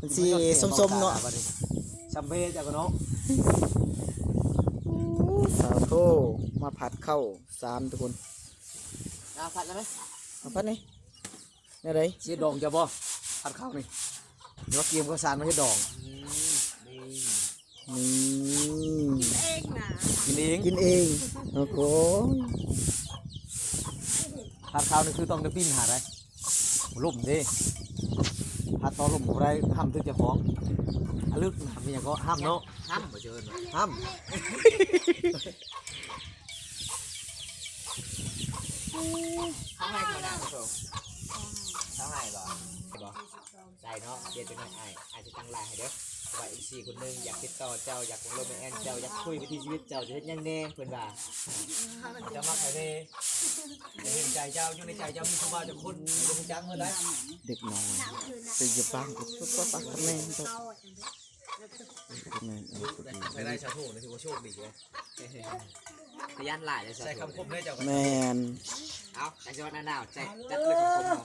ມັນຊິສົ້ມໆເນາະ ບັດນີ້ ສຳເພດຈັກເນາະ. ສາໂທ ມາຜັດເຂົ້າສານທຸກຄົນ. ອ່າ ຜັດແລ້ວໄໝ? ເອົາຜັດນີ້ ແນວໃດ? ຊິເຮັດດອງເຈົ້າບໍ່? ຜັດເຂົ້ານີ້ ຫຼືວ່າກຽມເຂົ້າສານມາເຮັດດອງ? ອືມ ນີ້ ນີ້ ກິນເອງນະ ກິນເອງ ກິນເອງ. ໂອ້ໂຫ ຜັດເຂົ້ານີ້ຄືຕ້ອງໄດ້ປີ້ນຫາໄດ໋ ລົ້ມເດ້ ຜັດຕໍ່ລົ້ມບໍ່ໄດ້ຫ້າມຖືກເຈົ້າຂອງ. ອະລຶກນະ ມີຫຍັງກໍຫ້າມເນາະ ຫ້າມບໍ່ເຊີນ ຫ້າມ. ເອົາໃຫ້ເຂົານະ ເອົາໃຫ້ບໍ່? ບໍ່ ໃສ່ເນາະ ດຽວຈັກໜ້ອຍອ້າຍ ອ້າຍຊິຕັ້ງລາຍໃຫ້ເດີ ວ່າເອັຟຊີຄົນໜຶ່ງຢາກຕິດຕໍ່ເຈົ້າ ຢາກລົມແອນເຈົ້າ ຢາກຄຸຍວິຖີຊີວິດເຈົ້າ ຈະເຮັດຫຍັງແດ່ ເພິ່ນວ່າ ເຈົ້າມັກໃຜແດ່ ຢາກເຫັນໃຈເຈົ້າ ຢູ່ໃນໃຈເຈົ້າມີຜູ້ບ່າວຈັກຄົນ ເພິ່ນຮູ້ຈັກໝົດໄດ໋. ເດັກນ້ອຍ ເປັນຈະປັງ ແມ່ນ ແມ່ນ ແມ່ນ ເອີ ໄດ້ຊາໂທນີ້ຖືວ່າໂຊກດີເດ້ ພະຍານຫຼາຍເລີຍ ໃສ່ຄຳຄົມເດ້ເຈົ້າ. ແມ່ນ ເອົາ ໃສ່ຊິວ່າໜາວໆ ໃສ່ຈັດເລີຍຄຳຄົມເຮົາ.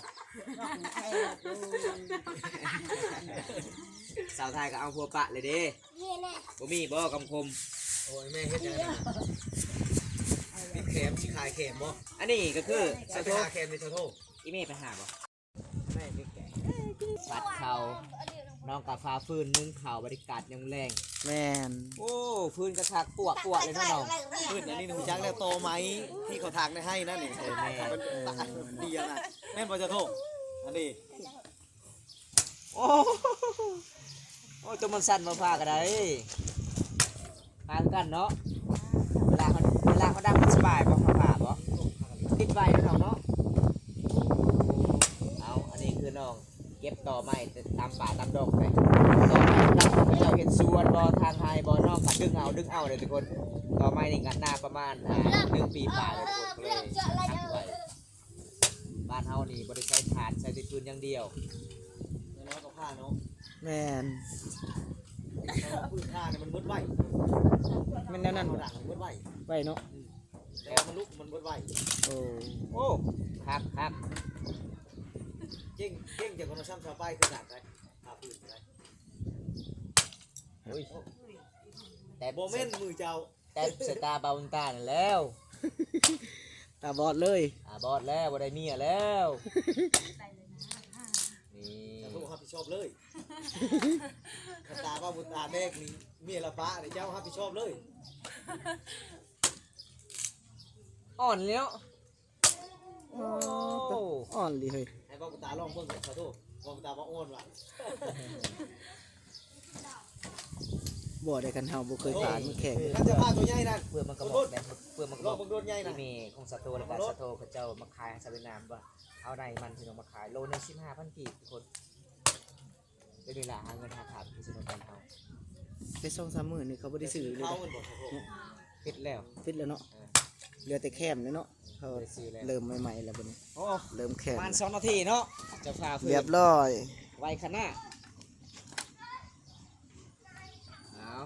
ສາວໄທກໍເອົາຜົວປະເລີຍເດ້ ບໍ່ມີບໍ່ຄຳຄົມ? ໂອ້ຍ ແມ່ເຮັດຫຍັງນັ້ນນະ ຕິດແຄມ ຊິຂາຍແຄມບໍ່? ອັນນີ້ກໍຄື ໃສ່ໄປຫາແຄມນີ້ຊາໂທ ອີແມ່ໄປຫາບໍ່? ຜັດເຂົ້າ ນ້ອງກະຟ້າຟື້ນໜຶ້ງເຂົ້າ ບັນຍາກາດຍາມແລງ. ແມ່ນ ໂອ້ ຟື້ນກະຄັກ ປວກໆເລີຍເນາະນ້ອງ. ຟື້ນອັນນີ້ຮູ້ຈັກແລ້ວ ຕໍໄມ້ທີ່ເຂົາຖາກໃນໄຮ່ນັ້ນນີ້. ເອີ ແມ່ນ ເອີ ດີນະ ແມ່ນບໍ່ເຈົ້າໂທ? ອັນນີ້ ໂອ້ ໂອ້ ຕົວມັນສັ່ນບໍ່ ຟ້າກໍໄດ້ ຕ່າງກັນເນາະ. ເວລາເຂົາ ເວລາເຂົາດັງມັນສະບາຍບໍ່ ເຂົາຜ່າບໍ່ ຕິດໄວເນາະນ້ອງເນາະ. ເອົາ ອັນນີ້ຄືນ້ອງເກັບຕໍໄມ້ຕາມປ່າຕາມດົງໄປ ຕໍໄມ້ເຂົາເຈົ້າເຮັດສວນບໍ່ ທາງໄຮ່ບໍ່ ນ້ອງກໍດຶງເອົາ ດຶງເອົາເດີທຸກຄົນ. ຕໍໄມ້ນີ້ກໍໜ້າປະມານ ອ່າ ໜຶ່ງປີປາຍເລີຍທຸກຄົນ ກໍເລີຍຫັກໄວ້. ບ້ານເຮົານີ້ບໍ່ໄດ້ໃຊ້ຖ່ານ ໃຊ້ແຕ່ຟືນຢ່າງດຽວ. ນ້ອຍໆກໍຜ່າເນາະ. ແມ່ນ ແຕ່ວ່າຟືນຖ່ານນີ້ມັນໝົດໄວ. ແມ່ນແນວນັ້ນ ມັນໝົດໄວ ໄວເນາະ. ອືມ ແຕ່ວ່າມັນລຸກມັນໝົດໄວ. ໂອ້ ໂອ້ ຄັກໆ ເກັ່ງ ເກັ່ງຈາກຄົນລະຊ້ຳຊາວປາຍຄືກັນໄດ໋ ຖ້າຟືນໄດ້. ໂອ້ຍ ແຕ່ບໍ່ແມ່ນມືເຈົ້າ. ແຕ່ໃສ່ຕາບ່າວບຸນຕານັ້ນແລ້ວ ຕາບອດເລີຍ ຕາບອດແລ້ວ ບໍ່ໄດ້ເມຍແລ້ວ. ນີ້ ເຈົ້າຕ້ອງຮັບຜິດຊອບເລີຍ ຄັນຕາບ່າວບຸນຕາແຕກນີ້ ເມຍລະປະເດ້ ເຈົ້າຮັບຜິດຊອບເລີຍ. ອ່ອນແລ້ວ. ໂອ້ ອ່ອນດີເຮີ້ຍ. ໃຫ້ບ່າວບຸນຕາລອງເບິ່ງເດີ ຂອໂທດ ບ່າວບຸນຕາວ່າອ່ອນວ່າ. ບໍ່ໄດ້ ຄັນເຮົາບໍ່ເຄີຍຜ່ານ ມັນແຂງ. ຄັນຈະຜ່າຕົວໃຫຍ່ນັ້ນ ເປືອກມັນກະບອກແບບ ເປືອກມັນກະບອກ ລອງເບິ່ງໂດດໃຫຍ່ນະ. ແມ່ຂອງສາໂທ ແລ້ວກະສາໂທເຂົາເຈົ້າມາຂາຍໃຫ້ຊາວຫວຽດນາມວ່າ ເອົາໃນມັນ ພີ່ນ້ອງ ມາຂາຍໂລໜຶ່ງສິບຫ້າພັນກີບທຸກຄົນ. ເປັນເວລາຫາເງິນຫາຄຳທີ່ສະໜຸກກັນເຮົາ ແຕ່ສອງສາມມື້ນີ້ເຂົາບໍ່ໄດ້ຊື້ເລີຍ. ປິດແລ້ວ ປິດແລ້ວເນາະ. ເອີ ເຫຼືອແຕ່ແຄມແລ້ວເນາະ ເຂົາເລີ່ມໃໝ່ໆແລ້ວບັດນີ້. ໂອ້ ເລີ່ມແຄມ ປະມານສອງນາທີເນາະ ຈະພາເພິ່ນ ຮຽບຮ້ອຍ ໄວຂະໜາດ. ເອົາ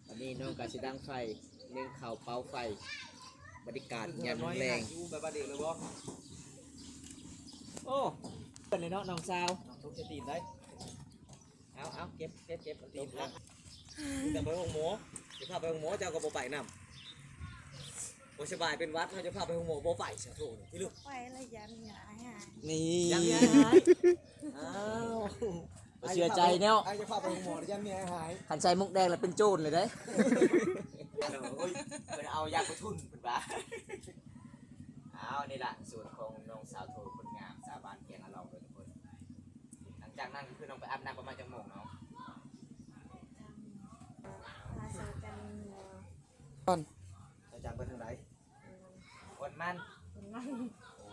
ອັນນີ້ນ້ອງກະຊິດັງໄຟ ໜຶ້ງເຂົ້າ ເປົ່າໄຟ ບັນຍາກາດຍາມແລງ. ໂອ້ ເປັນເລີຍເນາະນ້ອງສາວ ນ້ອງຕົກຈະຕີນໄດ໋. ເອົາ ເອົາ ເກັບ ເກັບ ເກັບ ຕີນຫັກ. ມີແຕ່ໄປໂຮງໝໍ ຊິພາໄປໂຮງໝໍ ເຈົ້າກໍບໍ່ໄປນຳ. ບໍ່ສະບາຍເປັນຫວັດ ເຮົາຈະພາໄປໂຮງໝໍ ບໍ່ໄປຊະ. ໂທດ ພີ່ລູກ ໄປລະຢ້ານເມຍອ້າຍຫາຍ. ນີ້ ຢ້ານເມຍອ້າຍຫາຍ. ອ້າວ ບໍ່ເຊື່ອໃຈແນວ ອ້າຍຈະພາໄປໂຮງໝໍ ຢ້ານເມຍອ້າຍຫາຍ. ຄັນໃສ່ໝວກແດງລະເປັນໂຈນເລີຍເດ້. ໂອ້ຍ ເພິ່ນເອົາຢາກະທຸນເພິ່ນວ່າ. ເອົາ ນີ້ລະສູດຂອງນ້ອງສາວໂທ ຄົນງາມ ສາວບ້ານແກງອະລອງເດີທຸກຄົນ. ຫຼັງຈາກນັ້ນກໍຄືນ້ອງໄປອາບນ້ຳປະມານຈັກໂມງເນາະ? ກ່ອນ ຈາກໄປທາງໃດ? ໂອນມັນ ໂອນມັນ. ໂອ້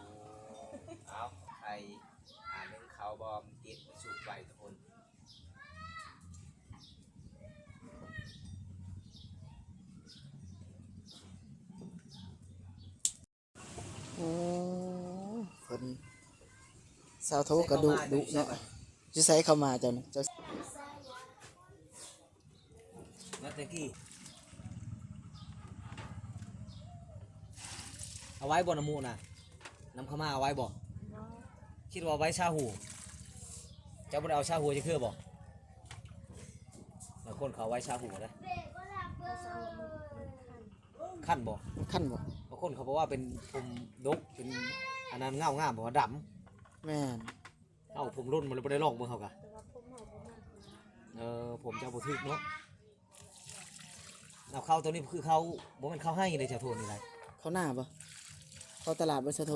ເອົາ ໄຂ່ ອາ ໜຶ້ງເຂົ້າບໍ່ ມັນຕິດ ມັນສຸກໄວທຸກຄົນ. ໂອ້ ເພິ່ນ ສາວໂທກະດຸດຸເນາະ. ຢູ່ໃສເຂົ້າມາເຈົ້ານະ? ເຈົ້າ ມາແຕ່ກີ້ ເອົາໄວ້ບໍ່ນ້ຳມູນະ? ນຳເຂົ້າມາເອົາໄວ້ບໍ່? ບໍ່. ຄິດວ່າໄວ້ຊາຫູ? ເຈົ້າບໍ່ໄດ້ເອົາຊາຫູຈັກເທື່ອບໍ່? ບາງຄົນເຂົາໄວ້ຊາຫົວເດ້. ຄັນບໍ່? ມັນຄັນບໍ່? ບາງຄົນເຂົາບອກວ່າເປັນຜົມດົກ ເປັນອັນນັ້ນເງົາງາມ ບອກວ່າດຳ. ແມ່ນ. ເອົາຜົມຫຼົ່ນມາແລ້ວບໍ່ໄດ້ລອງເບິ່ງເຮົາກະ. ແຕ່ວ່າຜົມເຮົາບໍ່ມັກນະ. ເອີ ຜົມເຈົ້າບໍ່ຖືກເນາະ. ເອົາເຂົ້າໂຕນີ້ຄືເຂົ້າ ບໍ່ແມ່ນເຂົ້າໄຮ່ເດ້ ເຈົ້າໂທນີ້ນະ. ເຂົ້ານາບໍ່? ເຂົ້າຕະຫຼາດບໍ່ ເຈົ້າໂທ?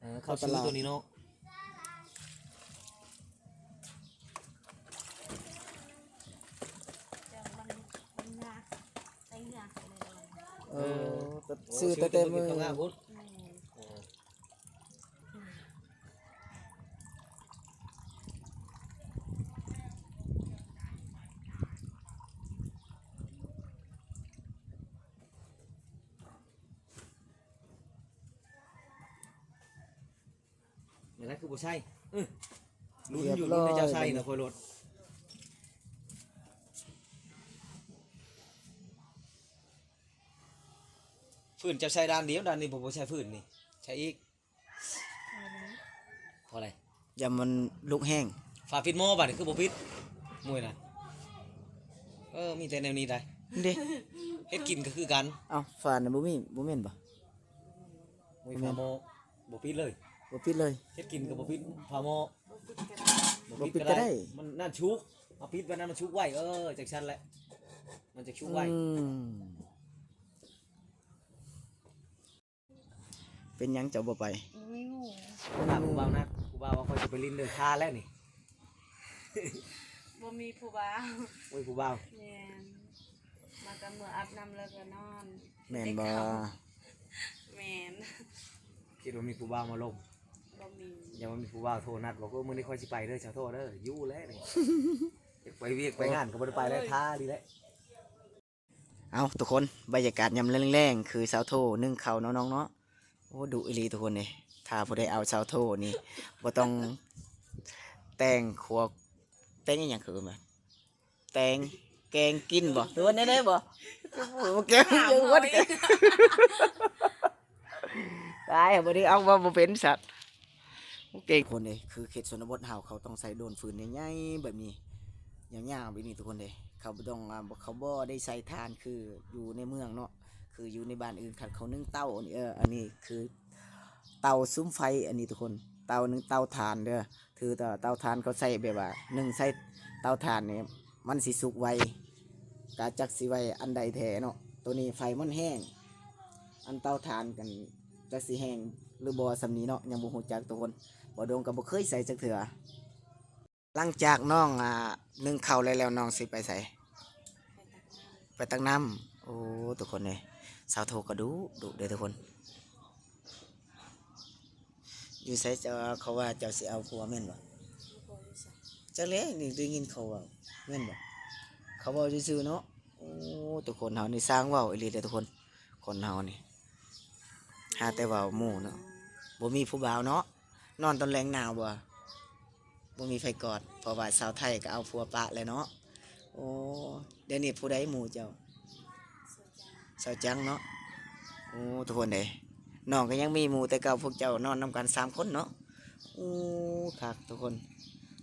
ເອີ ເຂົ້າຊື້ໂຕນີ້ເນາະ. ເອີ ຊື້ແຕ່ແຕ່ມື້ ແມ່ນ. ແມ່ນລະ ຄືບໍ່ໃສ່? ເອີ ລຸ້ນຢູ່ ລຸ້ນໃນເຈົ້າໃສ່ນະ ຂ້ອຍໂລດ. ຟືນເຈົ້າໃສ່ດ້ານດຽວ ດ້ານນີ້ບໍ່ ບໍ່ໃສ່ຟືນນີ້ ໃສ່ອີກ. ພໍແລ້ວ ຢ່າມັນລຸກແຮງ. ຝາປິດໝໍ້ບາດນີ້ຄືບໍ່ປິດ? ມວຍນະ. ເອີ ມີແຕ່ແນວນີ້ໄດ໋. ເດ້ ເຮັດກິນກໍຄືກັນ. ເອົ້າ ຝານະບໍ່ມີ ບໍ່ແມ່ນບໍ່? ໂອ້ຍ ຝາໝໍ້ບໍ່ປິດເລີຍ. ບໍ່ປິດເລີຍ. ເຮັດກິນກໍບໍ່ປິດຝາໝໍ້. ບໍ່ປິດກໍໄດ້ ບໍ່ປິດກໍໄດ້. ມັນນັ້ນຊຸກ ເອົາປິດໄວ້ນັ້ນມັນຊຸກໄວ. ເອີ ຈັ່ງຊັ້ນແຫຼະ ມັນຈະຊຸກໄວ. ອືມ ເປັນຫຍັງເຈົ້າບໍ່ໄປ? ບໍ່ມີໝູ່. ຖ້າຜູ້ບ່າວນັດ ຜູ້ບ່າວວ່າຂ້ອຍຊິໄປຫຼິ້ນເດີ ຖ້າແລ້ວນີ້. ບໍ່ມີຜູ້ບ່າວ. ໂອ້ຍ ຜູ້ບ່າວ. ແມ່ນ. ມາແຕ່ເມືອອາບນ້ຳແລ້ວກໍນອນ. ແມ່ນບໍ່? ແມ່ນ. ຄິດວ່າມີຜູ້ບ່າວມາລົມ. ບໍ່ມີ. ຍັງວ່າມີຜູ້ບ່າວໂທນັດ ບອກວ່າມື້ນີ້ຂ້ອຍຊິໄປເດີ ຊາວໂທເດີ ຢູ່ແລ້ວນີ້. ຢາກໄປວຽກໄປງານກໍບໍ່ໄດ້ໄປແລ້ວ ເອີຍ ຖ້ານີ້ແຫຼະ. ເອົ້າ ທຸກຄົນ ບັນຍາກາດຍາມແລງໆ ຄືສາວໂທໜຶ້ງເຂົ້າເນາະນ້ອງເນາະ. ໂອ້ ດຸອີ່ຫຼີທຸກຄົນເອີຍ. ຖ້າຜູ້ໃດເອົາສາວໂທນີ້ ບໍ່ຕ້ອງແຕ່ງຄົວ ແຕ່ງອີ່ຫຍັງ ເຂົາເອີ້ນວ່າ ແຕ່ງແກງກິນບໍ່ ຫຼືວ່າແນວໃດບໍ່? ແກງ ຕາຍ ບໍ່ໄດ້ເອົາ ເວົ້າບໍ່ເປັນສັດ. ໂອເຄ ຄົນເອີຍ ຄືເຂດຊົນນະບົດເຮົາ ເຂົາຕ້ອງໃຊ້ໂດນຟືນໃຫຍ່ໆແບບນີ້ ຍາວໆແບບນີ້ທຸກຄົນເອີຍ. ເຂົາບໍ່ຕ້ອງ ອ່າ ເຂົາບໍ່ໄດ້ໃຊ້ຖ່ານຄືຢູ່ໃນເມືອງເນາະ ຄືຢູ່ໃນບ້ານອື່ນ ຄັນເຂົາໜຶ້ງເຕົາ ອັນນີ້ ເອີ ອັນນີ້ຄືເຕົາສຸມໄຟ ອັນນີ້ທຸກຄົນ ເຕົາໜຶ້ງ ເຕົາຖ່ານເດີ. ຖືເຕົາ ເຕົາຖ່ານເຂົາໃຊ້ແບບວ່າ ໜຶ້ງໃສ່ເຕົາຖ່ານນີ້ ມັນຊິສຸກໄວ ກະຈັກຊິໄວອັນໃດແທ້ເນາະ. ໂຕນີ້ໄຟມັນແຮງ ອັນເຕົາຖ່ານກັນຈັກຊິແຮງຫຼືບໍ່ສ່ຳນີ້ເນາະ ຍັງບໍ່ຮູ້ຈັກທຸກຄົນ. ບ່າວດົງກໍບໍ່ເຄີຍໃຊ້ຈັກເທື່ອ. ຫຼັງຈາກນ້ອງ ອ່າ ໜຶ້ງເຂົ້າແລ້ວ ນ້ອງຊິໄປໃສ? ໄປຕັກນ້ຳ. ໂອ້ ທຸກຄົນເອີຍ ສາວໂທກໍດຸ ດຸເດີທຸກຄົນ. ຢູ່ໃສ ເຈົ້າ ເຂົາວ່າເຈົ້າຊິເອົາຜົວແມ່ນບໍ່? ຢູ່ໃສ? ຈັກແຫຼະ ນີ້ໄດ້ຍິນເຂົາເວົ້າ ແມ່ນບໍ່? ເຂົາເວົ້າຊື່ໆເນາະ. ໂອ້ ທຸກຄົນເຮົານີ້ຊ່າງເວົ້າອີ່ຫຼີເດີທຸກຄົນ ຄົນເຮົານີ້ ຫາແຕ່ເວົ້າໝູ່ເນາະ. ບໍ່ມີຜູ້ບ່າວເນາະ. ນອນຕອນແລງໜາວບໍ່? ບໍ່ມີໃຜກອດ ເພາະວ່າສາວໄທກໍເອົາຜົວປະແລ້ວເນາະ. ໂອ້ ດຽວນີ້ຜູ້ໃດໝູ່ເຈົ້າ? ສາວຈັງເນາະ. ໂອ້ ທຸກຄົນເອີຍ ນ້ອງກໍຍັງມີໝູ່ແຕ່ເກົ່າ ພວກເຈົ້ານອນນຳກັນສາມຄົນເນາະ. ໂອ້ ຄັກທຸກຄົນ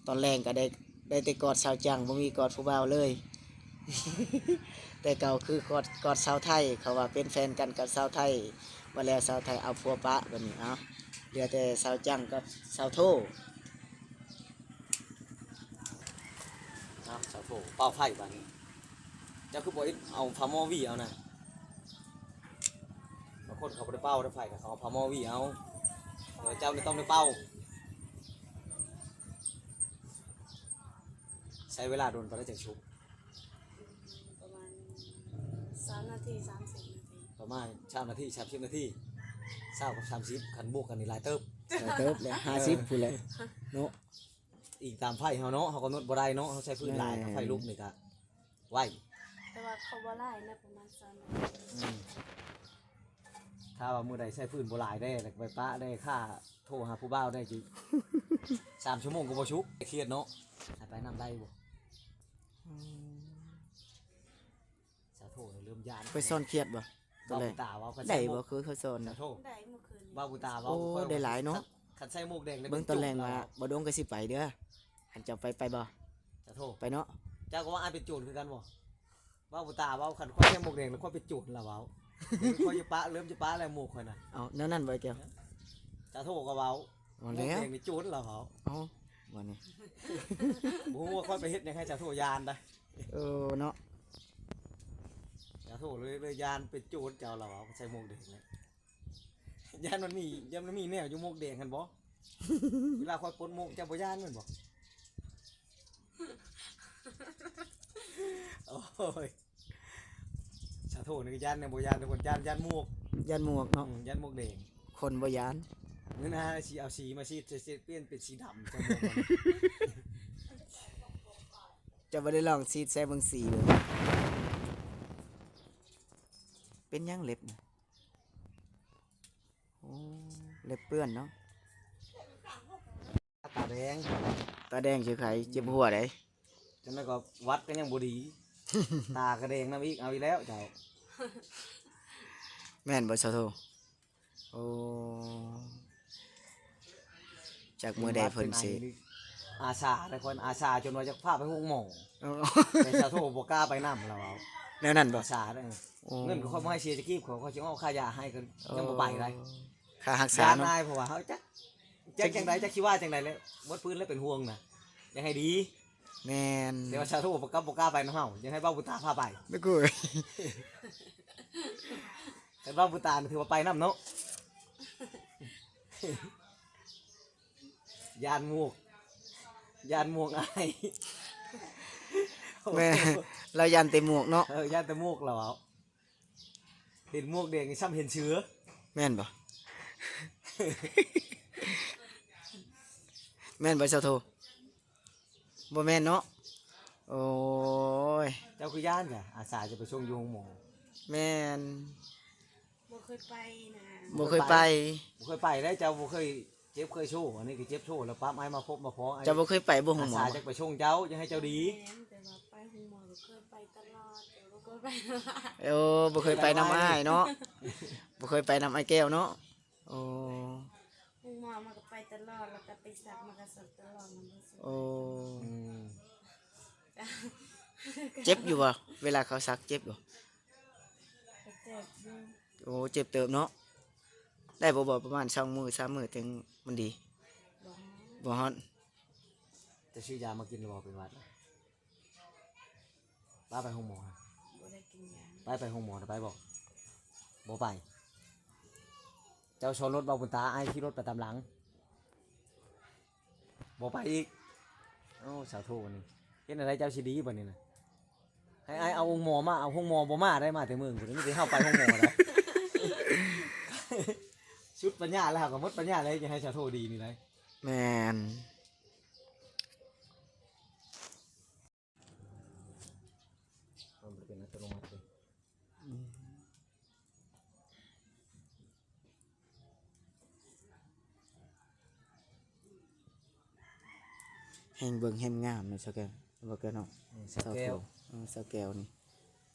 ຕອນແລງກໍໄດ້ ໄດ້ແຕ່ກອດສາວຈັງ ບໍ່ມີກອດຜູ້ບ່າວເລີຍ. ແຕ່ເກົ່າຄືກອດ ກອດສາວໄທ ເຂົາວ່າເປັນແຟນກັນກັບສາວໄທ ບັດແລ້ວສາວໄທເອົາຜົວປະ ບັດນີ້ ເອົາ ເຫຼືອແຕ່ສາວຈັງກັບສາວໂທ. ເອົາ ສາວໂທ ເປົ່າໄຟບາດນີ້ ເຈົ້າຄືບໍ່ເອົາຜ້າໝໍ້ຫວີເອົານະ? ບາງຄົນເຂົາບໍ່ໄດ້ເປົ່າໄຟ ເຂົາເອົາຜ້າໝໍ້ຫວີເອົາ. ເອີ ເຈົ້ານີ້ຕ້ອງໄດ້ເປົ່າ. ໃຊ້ເວລາດົນປານໃດຈັ່ງສຸກ? ປະມານຊາວນາທີ ສາມສິບນາທີ. ປະມານຊາວນາທີ ສາມສິບນາທີ ຊາວກັບສາມສິບ ຄັນບວກກັນນີ້ຫຼາຍເຕີບ. ຫຼາຍເຕີບແຫຼະ ຫ້າສິບພຸ້ນແຫຼະເນາະ. ອີງຕາມໄຟເຮົາເນາະ ເຮົາກຳນົດບໍ່ໄດ້ເນາະ ເຮົາໃຊ້ຟືນຫຼາຍ ແມ່ນ ໄຟລຸກນີ້ກະໄວ. ແຕ່ວ່າເຂົາບໍ່ຫຼາຍນະ ປະມານຊາວນາທີ. ອືມ ຖ້າວ່າມື້ໃດໃຊ້ຟືນບໍ່ຫຼາຍແດ່ ແລ້ວໄປປະແດ່ ຂ້າໂທຫາຜູ້ບ່າວແດ່ ຈິ ສາມຊົ່ວໂມງກໍບໍ່ສຸກ ຄຽດເນາະ. ໃຫ້ໄປນຳໄດ້ບໍ່? ອືມ ສາໂທເລີ່ມຢ້ານ ໄປຊ່ອນຄຽດບໍ່? ເວົ້າຕາເວົ້າ ໄດ້ບໍ່? ຄືເຂົາຊ່ອນນະ ສາໂທ ໄດ້ມື້ຄືນນີ້ ເວົ້າຕາເວົ້າ. ໂອ້ ໄດ້ຫຼາຍເນາະ. ຄັນໃສ່ໝວກແດງ ເບິ່ງຕອນແລງວ່າ ບໍ່ດົງກໍຊິໄປເດີ້. ອັນເຈົ້າໄປ ໄປບໍ່? ສາໂທ ໄປເນາະ. ເຈົ້າກໍວ່າອ້າຍເປັນໂຈນຄືກັນບໍ່? ເວົ້າບໍ່ຕາເວົ້າ ຄັນຂ້ອຍໃສ່ໝວກແດງແລ້ວຂ້ອຍເປັນໂຈນລະເວົ້າ. ຂ້ອຍຈະປະ ເລີ່ມຈະປະແລ້ວໝວກຂ້ອຍນະ. ເອົ້າ ແນວນັ້ນບໍ່ແກ້ວ? ສາໂທກໍເວົ້າ ໝວກແດງນີ້ໂຈນລະເວົ້າ. ເອົ້າ ບັດນີ້ ບໍ່ຮູ້ວ່າຂ້ອຍໄປເຮັດຫຍັງໃຫ້ສາໂທຢ້ານໄດ໋. ເອີເນາະ ສາໂທເລີຍ ເລີຍຢ້ານເປັນໂຈນເຈົ້າລະເວົ້າ ໃສ່ໝວກແດງນະ. ຢ້ານມັນມີ ຢ້ານມັນມີແນວຢູ່ໝວກແດງຫັ້ນບໍ່? ເວລາຂ້ອຍປົດໝວກ ເຈົ້າບໍ່ຢ້ານແມ່ນບໍ່? ໂອ້ຍ ສາໂທນີ້ກໍຢ້ານແນວບໍ່ຢ້ານ ທຸກຄົນ ຢ້ານ ຢ້ານໝວກ ຢ້ານໝວກເນາະ. ອືມ ຢ້ານໝວກແດງ ຄົນບໍ່ຢ້ານ. ມື້ໜ້າຊິເອົາສີມາສີດໃສ່ ປ່ຽນເປັນສີດຳ ເຈົ້າບໍ່ໄດ້ລອງສີດໃສ່ເບິ່ງສີເບິ່ງ. ເປັນຫຍັງເລັບນະ? ໂອ້ ເລັບເປື້ອນເນາະ. ຕາແດງ ຕາແດງຊື່ໃຜ? ເຈັບຫົວໃດ໋. ຈັ່ງໃດກໍຫວັດກໍຍັງບໍ່ດີ ຕາກໍແດງນຳອີກ ເອົາອີກແລ້ວເຈົ້າ. ແມ່ນບໍ່ສາໂທ? ໂອ້ ຈັກມື້ໃດເພິ່ນຊິ ອາສາແຕ່ກ່ອນ ອາສາຈົນວ່າຈະພາໄປໂຮງໝໍ. ເອີ ແຕ່ສາໂທບໍ່ກ້າໄປນຳລະເວົ້າ. ແນວນັ້ນບໍ່? ອາສາເດ້. ໂອ້ ເງິນກໍຂ້ອຍບໍ່ໃຫ້ເສຍຈັກກີບ ຂ້ອຍ ຂ້ອຍຊິເອົາຄ່າຢາໃຫ້ກໍຍັງບໍ່ໄປໄດ໋. ໂອ້ ຄ່າຮັກສາເນາະ ຢ້ານອາຍ ເພາະວ່າເຮົາຈັກ ຈັກຈັ່ງໃດ ຈັກຊິວ່າຈັ່ງໃດແລ້ວ ໝົດພື້ນແລ້ວເປັນຫ່ວງນະ ຢາກໃຫ້ດີ. ແມ່ນ ແຕ່ວ່າສາໂທບໍ່ກັບ ບໍ່ກ້າໄປນຳເຮົາ ຢາກໃຫ້ເບົາບຸນຕາພາໄປ. ໂອ້ຍ ຄັນເບົາບຸນຕານະຖືວ່າໄປນຳເນາະ. ຢ້ານໝວກ ຢ້ານໝວກອາຍ. ແມ່ນ ລາວຢ້ານແຕ່ໝວກເນາະ. ເອີ ຢ້ານແຕ່ໝວກລາວເວົ້າ. ເຫັນໝວກແດງນີ້ຊ້ຳເຫັນເສືອ. ແມ່ນບໍ່? ແມ່ນບໍ່ສາໂທ? ບໍ່ແມ່ນເນາະ. ໂອ້ຍ ເຈົ້າຄືຢ້ານຊະ ອາສາຈະໄປສົ່ງຢູ່ໂຮງໝໍ. ແມ່ນ ບໍ່ເຄີຍໄປນະ. ບໍ່ເຄີຍໄປ ບໍ່ເຄີຍໄປເດ້ ເຈົ້າບໍ່ເຄີຍ ເຈັບເຄີຍໂຊ ອັນນີ້ກໍເຈັບໂຊ ແລ້ວປ້າມອ້າຍມາພົບມາພໍ. ເຈົ້າບໍ່ເຄີຍໄປບໍ່ໂຮງໝໍ? ອາສາຈະໄປສົ່ງເຈົ້າ ຢາກໃຫ້ເຈົ້າດີ. ແມ່ນ ແຕ່ວ່າໄປໂຮງໝໍກໍເຄີຍໄປຕະຫຼອດ ແຕ່ວ່າບໍ່ເຄີຍໄປນຳອ້າຍ. ໂອ້ ບໍ່ເຄີຍໄປນຳອ້າຍເນາະ. ບໍ່ເຄີຍໄປນຳອ້າຍແກ້ວເນາະ. ໂອ້ ໂຮງໝໍມັນກໍໄປຕະຫຼອດ ແລ້ວກໍໄປສັກມັນກໍສັກຕະຫຼອດ. ໂອ້ ອືມ ເຈັບຢູ່ບໍ່? ເວລາເຂົາສັກເຈັບບໍ່? ກໍເຈັບຢູ່. ໂອ້ ເຈັບເຕີບເນາະ. ໄດ້ບໍ່ ບໍ່ປະມານສອງມື້ສາມມື້ຈັ່ງມັນດີ? ບໍ່ຮອດ ບໍ່ຮອດ. ຈະຊື້ຢາມາກິນຫຼືບໍ່ ເປັນຫວັດ? ພາໄປໂຮງໝໍ. ບໍ່ໄດ້ກິນຢາ. ໄປ ໄປໂຮງໝໍນະ ໄປບໍ່? ບໍ່ໄປ. ເຈົ້າຊ້ອນລົດເບົາບຸນຕາ ອ້າຍຂີ່ລົດໄປຕາມຫຼັງ. ບໍ່ໄປອີກ. ໂອ້ ສາໂທນີ້ ເຮັດແນວໃດເຈົ້າຊິດີບັດນີ້ນະ? ໃຫ້ອ້າຍເອົາໂຮງໝໍມາ ເອົາໂຮງໝໍບໍ່ມາໄດ໋ ມາແຕ່ເມືອງພຸ້ນ ມີແຕ່ເຮົາໄປໂຮງໝໍໄດ໋. ສຸດປັນຍາແລ້ວ ເຮົາກໍໝົດປັນຍາແລ້ວ ຈະໃຫ້ສາໂທດີນີ້ໄດ໋. ແມ່ນ. ມັນບໍ່ໄດ້ເປັນອັດຕະໂນມັດເດ້. ອືມ ແຮງເບິ່ງແຮງງາມເນາະ ສາວແກ້ວ ບໍ່ແກ້ວເນາະ. ອືມ ສາວແກ້ວ ສາວໂທ ເອີ ສາວແກ້ວນີ້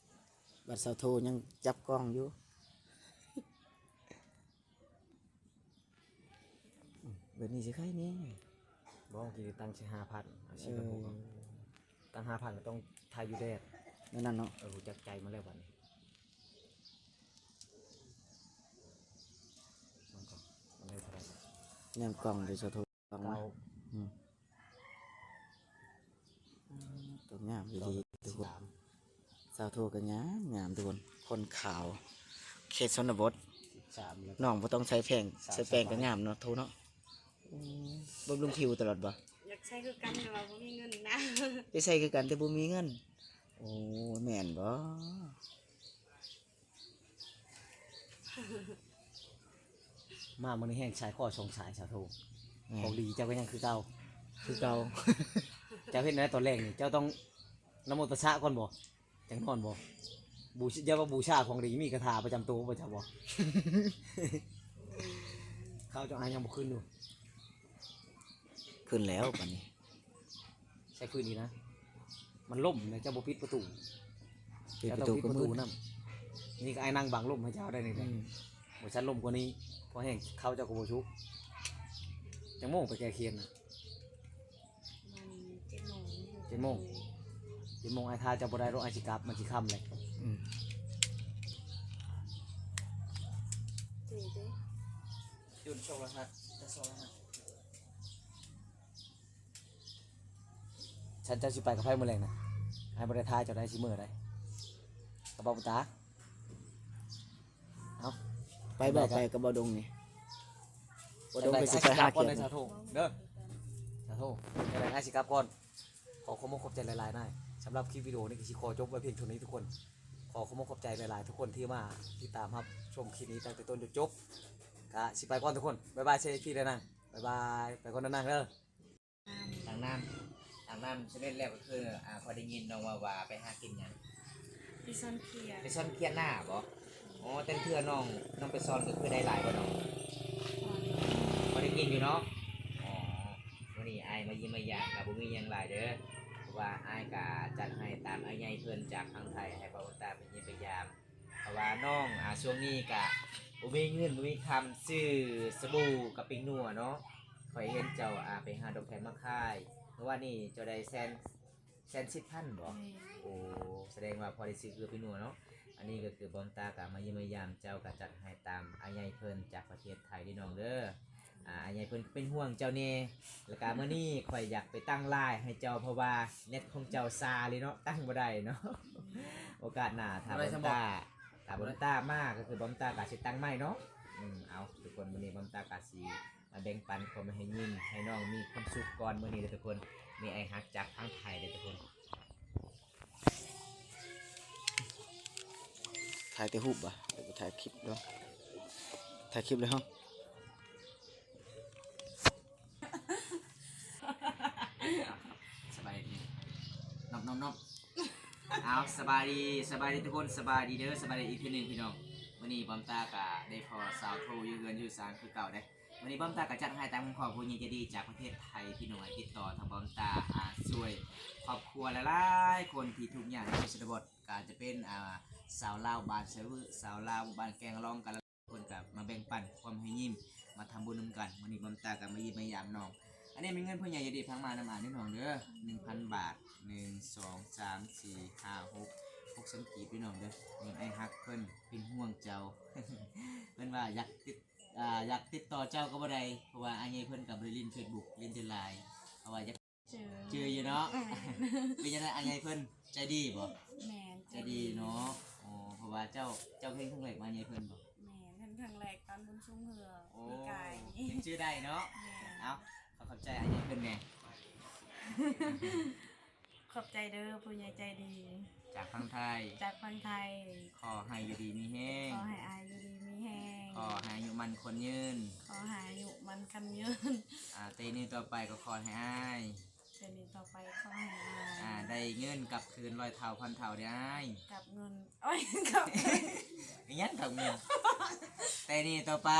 ບັດສາວໂທຍັງຈັບກ້ອງຢູ່. ອືມ ແບບນີ້ຊິໄຄແດ່. ບໍ່ ກີ້ຕັ້ງໃສ່ຫ້າພັນ ເອົາສີ່ພັນຫົກເນາະ. ເອີ ຕັ້ງຫ້າພັນກໍຕ້ອງຖ່າຍຢູ່ແດດ ແນວນັ້ນເນາະ. ເອີ ຮູ້ຈັກໃຈມາແລ້ວບັດນີ້. ມັນກໍ ມັນໄດ້ເທົ່າໃດ? ແນມກ້ອງເດີ ສາໂທ ເກົ້າ ອືມ. ອືມ ໂຕງາມອີ່ຫຼີທຸກຄົນ. ສາວໂທກໍງາມ ງາມທຸກຄົນ ຄົນຂາວ ເຂດຊົນນະບົດ. ສິບສາມ ແລ້ວ ນ້ອງບໍ່ຕ້ອງໃຊ້ແປ້ງ ສາມ ໃຊ້ແປ້ງກໍງາມເນາະ ໂທເນາະ. ອືມ ບຳລຸງຜິວຕະຫຼອດບໍ່? ຢາກໃຊ້ຄືກັນ ແຕ່ວ່າບໍ່ມີເງິນນະ. ໄປໃຊ້ຄືກັນ ແຕ່ບໍ່ມີເງິນ. ໂອ້ ແມ່ນບໍ່? ມາມື້ນີ້ແຮ່ງສາຍຄໍສອງສາຍ ສາໂທ. ແມ່ນ. ຂອງດີເຈົ້າກໍຍັງຄືເກົ່າ. ຄືເກົ່າ. ເຈົ້າເຮັດແນວໃດຕອນແລງນີ້? ເຈົ້າຕ້ອງນະໂມຕັດສະກ່ອນບໍ່? ຈັ່ງນອນບໍ່? ບູຊາ ຢ່າວ່າບູຊາຂອງດີ ມີຄາຖາປະຈຳໂຕບໍ່ເຈົ້າບໍ່? ເຂົາເຈົ້າອາຍຍັງບໍ່ຂຶ້ນຢູ່. ຂຶ້ນແລ້ວບັດນີ້. ໃຊ້ພື້ນອີກນະ ມັນລົ້ມນະ ເຈົ້າບໍ່ປິດປະຕູ. ປິດປະຕູ ເຈົ້າຕ້ອງປິດປະຕູນຳ. ນີ້ກໍອ້າຍນັ່ງບັງລົມໃຫ້ເຈົ້າໄດ້ນີ້ແຫຼະ. ອືມ ບໍ່ຊັ້ນລົ້ມກວ່ານີ້ ພໍແຮງເຂົ້າເຈົ້າກໍບໍ່ສຸກ. ຈັກໂມງໄປແກ່ຂຽນນະ? ປະມານເຈັດໂມງ. ເຈັດໂມງ. ເຈັດໂມງອ້າຍຖ້າເຈົ້າບໍ່ໄດ້ດອກ ອ້າຍຊິກັບ ມັນຊິຄ່ຳແລ້ວ. ອືມ ເດ້ໆ ຈຸດສອງລະຫັດ ແຕ່ສອງລະຫັດ ຊັ້ນເຈົ້າຊິໄປກັບໃຜມື້ແລງນະ? ອ້າຍບໍ່ໄດ້ຖ້າເຈົ້າໄດ້ ຊິເມືອໄດ໋ ກັບເບົາບຸນຕາ. ເອົ້າ ໄປບໍ່ ໄປກັບເບົາດົງນີ້ ເບົາດົງກໍຊິໄປຫາຂຽນ ສາທຸເດີ ສາທຸ. ຈັ່ງໃດອ້າຍຊິກັບກ່ອນ. ຂໍຂອບອົກຂອບໃຈຫຼາຍໆນາຍ ສຳລັບຄລິບວິດີໂອນີ້ກໍຊິຂໍຈົບໄວ້ພຽງເທົ່ານີ້ທຸກຄົນ. ຂໍຂອບອົກຂອບໃຈຫຼາຍໆທຸກຄົນທີ່ມາຕິດຕາມຮັບຊົມຄລິບນີ້ຕັ້ງແຕ່ຕົ້ນຈົນຈົບ. ກະຊິໄປກ່ອນທຸກຄົນ ບາຍບາຍ ເຊພີແລະນາງ ບາຍບາຍ ໄປກ່ອນນະນາງເດີ. ຕັກນ້ຳ ຕັກນ້ຳສຳເລັດແລ້ວກໍຄື ອ່າ ຂ້ອຍໄດ້ຍິນນ້ອງເວົ້າວ່າໄປຫາກິນຫຍັງ? ໄປຊ່ອນຂຽດ ໄປຊ່ອນຂຽດນາບໍ? ອໍ ແຕ່ລະເທື່ອນ້ອງ ນ້ອງໄປຊ່ອນກໍຄືໄດ້ຫຼາຍບໍ່ນ້ອງ? ພໍໄດ້ກິນຢູ່ເນາະ. ອໍ ມື້ນີ້ອ້າຍມາຢ້ຽມມາຢາມກໍບໍ່ມີຫຍັງຫຼາຍເດີ ເພາະວ່າອ້າຍກໍຈັດໃຫ້ຕາມອ້າຍໃຫຍ່ເພິ່ນຈາກຝັ່ງໄທ ໃຫ້ເບົາບຸນຕາໄປຢ້ຽມໄປຢາມ. ເພາະວ່ານ້ອງ ອ່າ ຊ່ວງນີ້ກະບໍ່ມີເງິນບໍ່ມີຄຳ ຊື້ສະບູກັບແປ້ງນົວເນາະ. ຂ້ອຍເຫັນເຈົ້າ ອ່າ ໄປຫາດອກແຄນມາຂາຍ ເມື່ອວານນີ້ເຈົ້າໄດ້ແສນ ແສນສິບພັນບໍ? ແມ່ນ. ໂອ້ ສະແດງວ່າພໍໄດ້ຊື້ເກືອແປ້ງນົວເນາະ. ອັນນີ້ກໍຄືເບົາບຸນຕາກະມາຢ້ຽມມາຢາມເຈົ້າ ກະຈັດໃຫ້ຕາມອ້າຍໃຫຍ່ເພິ່ນຈາກປະເທດໄທເດີນ້ອງເດີ. ອ່າ ອ້າຍໃຫຍ່ເພິ່ນເປັນຫ່ວງເຈົ້າແດ່ ແລ້ວກະມື້ນີ້ຂ້ອຍຢາກໄປຕັ້ງລາຍໃຫ້ເຈົ້າ ເພາະວ່າເນັດຂອງເຈົ້າຊ້າເລີຍເນາະ ຕັ້ງບໍ່ໄດ້ເນາະ. ໂອກາດໜ້າຖ້າເບົາບຸນຕາ ຖ້າເບົາບຸນຕາມາກໍຄືເບົາບຸນຕາກໍຊິຕັ້ງໃໝ່ເນາະ. ອືມ ເອົາ ທຸກຄົນ ມື້ນີ້ເບົາບຸນຕາກໍຊິມາແບ່ງປັນຄວາມໃຫ້ຍິນໃຫ້ນ້ອງມີຄວາມສຸກກ່ອນມື້ນີ້ເດີທຸກຄົນ. ມີໄອຮັກຈາກທາງໄທເດີທຸກຄົນ. ຖ່າຍແຕ່ຮູບບໍ່? ຖ່າຍຄລິບເນາະ ຖ່າຍຄລິບເລີຍເຮົາ. ສະບາຍດີ ນອບໆໆ. ເອົາ ສະບາຍດີ ສະບາຍດີທຸກຄົນ ສະບາຍດີເດີ ສະບາຍດີອີກເທື່ອໜຶ່ງພີ່ນ້ອງ. ມື້ນີ້ບອມຕາກະໄດ້ພໍ້ສາວໂທຢູ່ເຮືອນຢູ່ຊານຄືເກົ່າເດ້. ມື້ນີ້ບອມຕາກະຈັດໃຫ້ຕາມຄຳຂໍຜູ້ໃຫຍ່ໃຈດີຈາກປະເທດໄທ ພີ່ນ້ອງ ໃຫ້ຕິດຕໍ່ທາງບອມຕາ ອ່າ ຊ່ວຍຄອບຄົວຫຼາຍໆຄົນທີ່ທຸກຍາກໃນຊົນນະບົດ ກະຈະເປັນ ອ່າ ຊາວລາວບ້ານສະວຶ ຊາວລາວບ້ານແກງລອງກັນ ເພິ່ນກະມາແບ່ງປັນຄວາມໃຫ້ຍິ້ມ ມາທຳບຸນນຳກັນ. ມື້ນີ້ບອມຕາກະມາຢ້ຽມມາຢາມນ້ອງ. ອັນນີ້ແມ່ນເງິນຜູ້ໃຫຍ່ໃຈດີພາກມານຳອ້າຍເດີນ້ອງເດີ ໜຶ່ງພັນບາດ ໜຶ່ງ ສອງ ສາມ ສີ່ ຫ້າ ຫົກ ຫົກແສນກີບເດີນ້ອງເດີ. ເງິນອ້າຍຮັກເພິ່ນເປັນຫ່ວງເຈົ້າ ເພິ່ນວ່າຢາກຕິດ ອ່າ ຢາກຕິດຕໍ່ເຈົ້າກໍບໍ່ໄດ້ ເພາະວ່າອ້າຍໃຫຍ່ເພິ່ນກໍບໍ່ໄດ້ຫຼິ້ນເຟສບຸກ ຫຼິ້ນແຕ່ລາຍ ເພາະວ່າຢາກ ຈື່ ຈື່ຢູ່ເນາະ. ແມ່ນ. ເປັນຈັ່ງໃດ ອ້າຍໃຫຍ່ເພິ່ນໃຈດີບໍ່? ແມ່ນ ໃຈດີເນາະ. ອໍ ເພາະວ່າເຈົ້າ ເຈົ້າເຫັນຄັ້ງແລກອ້າຍໃຫຍ່ເພິ່ນບໍ່? ແມ່ນ ເຫັນຄັ້ງແລກຕອນບຸນຊຸງເຮືອ ໂອ້ ປີກາຍນີ້ ຍັງຈື່ໄດ້ເນາະ. ແມ່ນ. ເອົ້າ ຂໍຂອບໃຈອ້າຍໃຫຍ່ເພິ່ນແດ່. ຂອບໃຈເດີຜູ້ໃຫຍ່ໃຈດີ ຈາກຝັ່ງໄທ ຈາກຝັ່ງໄທ. ຂໍໃຫ້ຢູ່ດີມີແຮງ ຂໍໃຫ້ອ້າຍຢູ່ດີມີແຮງ ຂໍໃຫ້ອາຍຸໝັ້ນຂວັນຍືນ ຂໍໃຫ້ອາຍຸໝັ້ນຂວັນຍືນ. ອ່າ ແຕ່ນີ້ຕໍ່ໄປກໍຂໍໃຫ້ອ້າຍ ແຕ່ນີ້ຕໍ່ໄປຂໍໃຫ້ອ້າຍ ອ່າ ໄດ້ເງິນກັບຄືນຮ້ອຍເທົ່າພັນເທົ່າເດີອ້າຍ. ກັບເງິນ ໂອ້ຍ ກັບເງິນ ອີຫຍັງກັບເງິນ? ແຕ່ນີ້ຕໍ່ໄປ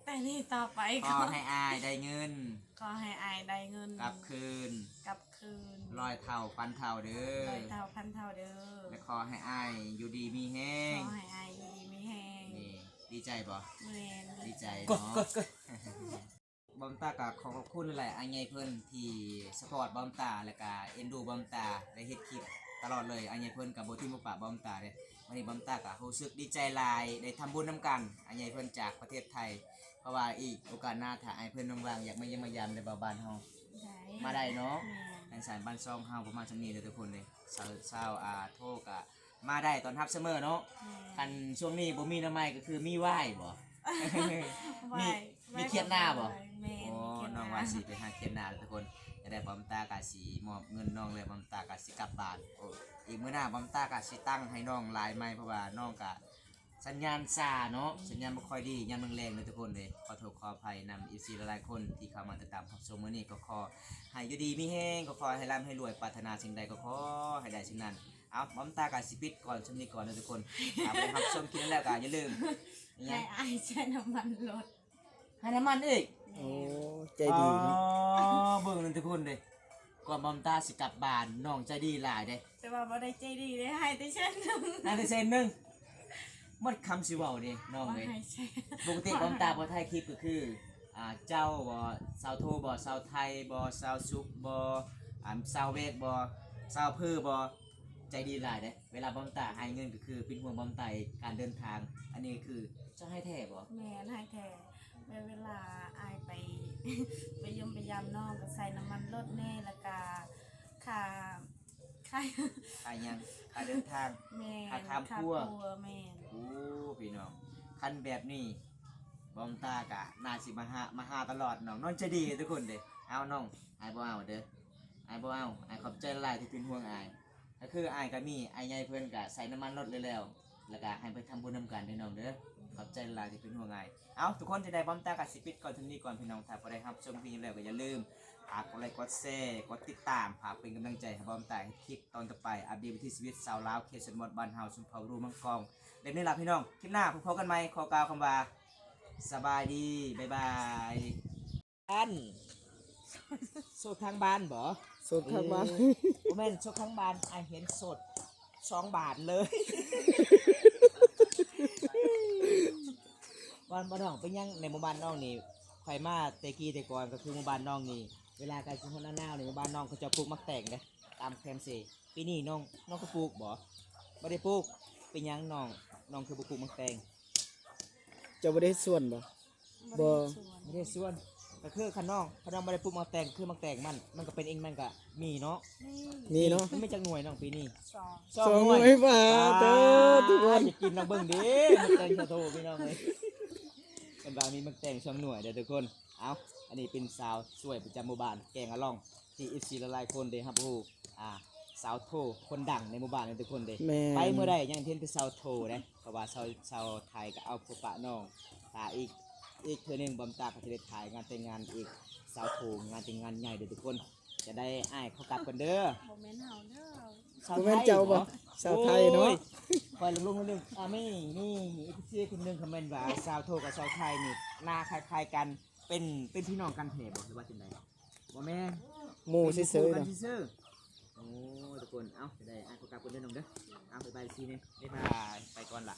ແຕ່ນີ້ຕໍ່ໄປ ຂໍໃຫ້ອ້າຍໄດ້ເງິນ ຂໍໃຫ້ອ້າຍໄດ້ເງິນ ກັບຄືນ ກັບຄືນ ຮ້ອຍເທົ່າພັນເທົ່າເດີ ຮ້ອຍເທົ່າພັນເທົ່າເດີ. ແລະ ຂໍໃຫ້ອ້າຍຢູ່ດີມີແຮງ ຂໍໃຫ້ອ້າຍຢູ່ດີມີແຮງ. ນີ້ ດີໃຈບໍ່? ແມ່ນ ດີໃຈເນາະ. ບອມຕາກະຂໍຂອບຄຸນຫຼາຍໆ ອ້າຍໃຫຍ່ເພິ່ນທີ່ຊັບພອດບອມຕາ ແລະກະເອັນດູບອມຕາ ໄດ້ເຮັດຄລິບຕະຫຼອດເລີຍ. ອ້າຍໃຫຍ່ເພິ່ນກະບໍ່ຖິ້ມບໍ່ປະບອມຕາເດ້. ມື້ນີ້ບອມຕາກະຮູ້ສຶກດີໃຈຫຼາຍ ໄດ້ທຳບຸນນຳກັນ ອ້າຍໃຫຍ່ເພິ່ນຈາກປະເທດໄທ. ເພາະວ່າອີກໂອກາດໜ້າ ຖ້າອ້າຍເພິ່ນວ່າງໆ ຢາກມາຢ້ຽມມາຢາມໄດ້ເບົາບ້ານເຮົາ ໄດ້ ມາໄດ້ເນາະ. ແມ່ນ. ທາງສານບ້ານຊ່ອງເຮົາປະມານສ່ຳນີ້ເດີທຸກຄົນເດ້. ຊາວ ຊາວ ອ່າ ໂທກະ ມາໄດ້ຕ້ອນຮັບສະເໝີເນາະ. ແມ່ນ. ຄັນຊ່ວງນີ້ບໍ່ມີໜໍ່ໄມ້ກໍຄືມີຫວ້າຍບໍ? ຫວ້າຍ ມີຂຽດນາບໍ? ແມ່ນ. ໂອ້ ນ້ອງວ່າຊິໄປຫາຂຽດນາທຸກຄົນ. ຈັ່ງໃດບອມຕາກະຊິມອບເງິນນ້ອງ ແລ້ວບອມຕາກະຊິກັບບ້ານ. ໂອ້ ອີກມື້ໜ້າບອມຕາກະຊິຕັ້ງໃຫ້ນ້ອງລາຍໃໝ່ ເພາະວ່ານ້ອງກະສັນຍານຊ້າເນາະ ສັນຍານບໍ່ຄ່ອຍດີຍາມແລງໆເດີທຸກຄົນເດ້. ຂໍໂທດຂໍອະໄພນຳເອັຟຊີຫຼາຍໆຄົນທີ່ເຂົ້າມາຕິດຕາມຮັບຊົມມື້ນີ້. ກໍຂໍໃຫ້ຢູ່ດີມີແຮງ ກໍຂໍໃຫ້ລ່ຳໃຫ້ລວຍ ປາດຖະໜາສິ່ງໃດກໍຂໍໃຫ້ໄດ້ສິ່ງນັ້ນ. ເອົາ ບອມຕາກະຊິປິດກ່ອນ ຊ່ຳນີ້ກ່ອນເດີທຸກຄົນ. ຖ້າໄດ້ຮັບຊົມຄລິບແລ້ວກະຢ່າລືມ ໃຫ້ອ້າຍໃຊ້ນ້ຳມັນລົດ ໃຫ້ນ້ຳມັນອີກ. ແມ່ນ. ໂອ້ ໃຈດີເນາະ. ອໍ ເບິ່ງນັ້ນທຸກຄົນເດ້ ກ່ອນບອມຕາຊິກັບບ້ານ ນ້ອງໃຈດີຫຼາຍເດ້. ແຕ່ວ່າບໍ່ໄດ້ໃຈດີເດ້ ໃຫ້ແຕ່ແສນໜຶ່ງ ໃຫ້ແຕ່ແສນໜຶ່ງ. ໝົດຄຳຊິເວົ້າເດ້ນ້ອງເອີຍ. ບໍ່ໃຫ້ແສນ. ປົກກະຕິບອມຕາບໍ່ຖ່າຍຄລິບກໍຄື ອ່າ ເຈົ້າບໍ ຊາວໂທບໍ ຊາວໄທບໍ ຊາວສຸກບໍ ອ່າ ຊາວເວກບໍ ສາວເພີບໍ່ ໃຈດີຫຼາຍເດ້. ເວລາບອມຕາໃຫ້ເງິນກໍຄືເປັນຫ່ວງບອມຕາການເດີນທາງ. ອັນນີ້ຄືເຈົ້າໃຫ້ແທ້ບໍ່? ແມ່ນ ໃຫ້ແທ້. ແບບເວລາອ້າຍໄປ ໄປຢ້ຽມໄປຢາມນ້ອງ ກໍໃສ່ນ້ຳມັນລົດແດ່ ແລ້ວກະຄ່າ ຄ່າ ຄ່າຫຍັງ? ຄ່າເດີນທາງ. ແມ່ນ ຄ່າຂ້າມຂົວ. ແມ່ນ. ໂອ້ ພີ່ນ້ອງ ຄັນແບບນີ້ ບອມຕາກະໜ້າຊິມາຫາ ມາຫາຕະຫຼອດ. ນ້ອງ ນ້ອງໃຈດີທຸກຄົນເດ້. ເອົານ້ອງ ອ້າຍບໍ່ເອົາເດີ ອ້າຍບໍ່ເອົາ. ອ້າຍຂອບໃຈຫຼາຍທີ່ເປັນຫ່ວງອ້າຍ. ກໍຄືອ້າຍກໍມີ ອ້າຍໃຫຍ່ເພິ່ນກໍໃສ່ນ້ຳມັນລົດແລ້ວໆ ແລ້ວກໍໃຫ້ໄປທຳບຸນນຳກັນເດີນ້ອງເດີ. ຂອບໃຈຫຼາຍທີ່ເປັນຫ່ວງອ້າຍ. ເອົາ ທຸກຄົນ ຈັ່ງໃດບອມຕາກໍຊິປິດກ່ອນເທົ່ານີ້ກ່ອນພີ່ນ້ອງ. ຖ້າຜູ້ໃດຮັບຊົມຄລິບນີ້ແລ້ວກໍຢ່າລືມຝາກກົດໄລກ໌ ກົດແຊ ກົດຕິດຕາມ ຝາກເປັນກຳລັງໃຈໃຫ້ບອມຕາເຮັດຄລິບຕອນຕໍ່ໄປ ອັບເດດວິຖີຊີວິດຊາວລາວເຂດຊົນນະບົດ ບ້ານເຮົາ ຊົນເຜົ່າຣູມັງກອງ ແບບນີ້ລະພີ່ນ້ອງ. ຄລິບໜ້າພົບກັນໃໝ່ ຂໍກ່າວຄຳວ່າ ສະບາຍດີ ບາຍບາຍ. ອັນ ໂສດທາງບ້ານບໍ? ໂສດທາງບ້ານ. ເອີ ບໍ່ແມ່ນໂສດທາງບ້ານ ອ້າຍເຫັນໂສດສອງບານເລີຍ. ບ້ານ ບ້ານນ້ອງເປັນຫຍັງ ໃນໝູ່ບ້ານນ້ອງນີ້ ຂ້ອຍມາແຕ່ກີ້ແຕ່ກ່ອນ ກໍຄືໝູ່ບ້ານນ້ອງນີ້ ເວລາໃກ້ຊິຮອດໜ້າໜາວນີ້ ໝູ່ບ້ານນ້ອງເຂົາເຈົ້າປູກໝາກແຕງເດ້ ຕາມແຄມເຊ. ປີນີ້ນ້ອງ ນ້ອງກໍປູກບໍ? ບໍ່ໄດ້ປູກ. ເປັນຫຍັງນ້ອງ ນ້ອງຄືບໍ່ປູກໝາກແຕງ? ເຈົ້າບໍ່ໄດ້ເຮັດສວນບໍ? ບໍ່ ບໍ່ໄດ້ເຮັດສວນ. ກໍຄືຄັນນ້ອງ ຄັນນ້ອງບໍ່ໄດ້ປູກໝາກແຕງ ຄືໝາກແຕງມັນ ມັນກໍເປັນເອງ ມັນກໍມີເນາະ. ມີ ມີເນາະ. ມັນມີຈັກໜ່ວຍນ້ອງປີນີ້? ສອງ ສອງໜ່ວຍ. ສອງໜ່ວຍ. ປາດ ປາດ ທຸກຄົນ ຢາກກິນລອງເບິ່ງເດ້ ໝາກແຕງຊາວໂທພີ່ນ້ອງເອີຍ. ເພິ່ນວ່າມີໝາກແຕງສອງໜ່ວຍເດີທຸກຄົນ. ເອົາ ອັນນີ້ເປັນສາວສວຍປະຈຳໝູ່ບ້ານແກງອະລ່ອງ ທີ່ເອັຟຊີຫຼາຍໆຄົນໄດ້ຮັບຮູ້ ອ່າ ສາວໂທຄົນດັງໃນໝູ່ບ້ານນີ້ທຸກຄົນເດ້. ແມ່ນ. ໄປມື້ໃດຍັງເຫັນແຕ່ສາວໂທເດ້ ເພາະວ່າສາວ ສາວໄທກໍເອົາຜົວປະນ້ອງ. ຖ້າອີກ ອີກເທື່ອໜຶ່ງບອມຕາກໍຈະໄດ້ຖ່າຍງານແຕ່ງງານອີກ ສາວໂທ ງານແຕ່ງງານໃຫຍ່ເດີທຸກຄົນ. ຈະໄດ້ອ້າຍຂໍກັບກ່ອນເດີ. ບໍ່ແມ່ນເຮົາເດີ. ສາວໄທ ບໍ່ແມ່ນເຈົ້າບໍ? ບໍ່ ສາວໄທເນາະ. ໂອ້ຍ ຂ້ອຍຫຼົງໆ ອ່າ ມີ ມີເອັຟຊີຄົນໜຶ່ງຄອມເມັນວ່າ ສາວໂທກັບສາວໄທນີ້ໜ້າຄ້າຍໆກັນ ເປັນ ເປັນພີ່ນ້ອງກັນແທ້ບໍ່ ຫຼືວ່າຈັ່ງໃດ? ບໍ່ແມ່ນ ໝູ່ຊື່ໆ ເປັນໝູ່ຄູ່ກັນຊື່ໆ. ໂອ້ ທຸກຄົນ ເອົາ ຈະໄດ້ອ້າຍຂໍກັບກ່ອນເດີນ້ອງເດີ. ເອົາ ບາຍບາຍ ເອັຟຊີ ແນ່ ບາຍບາຍ ໄປກ່ອນລະ.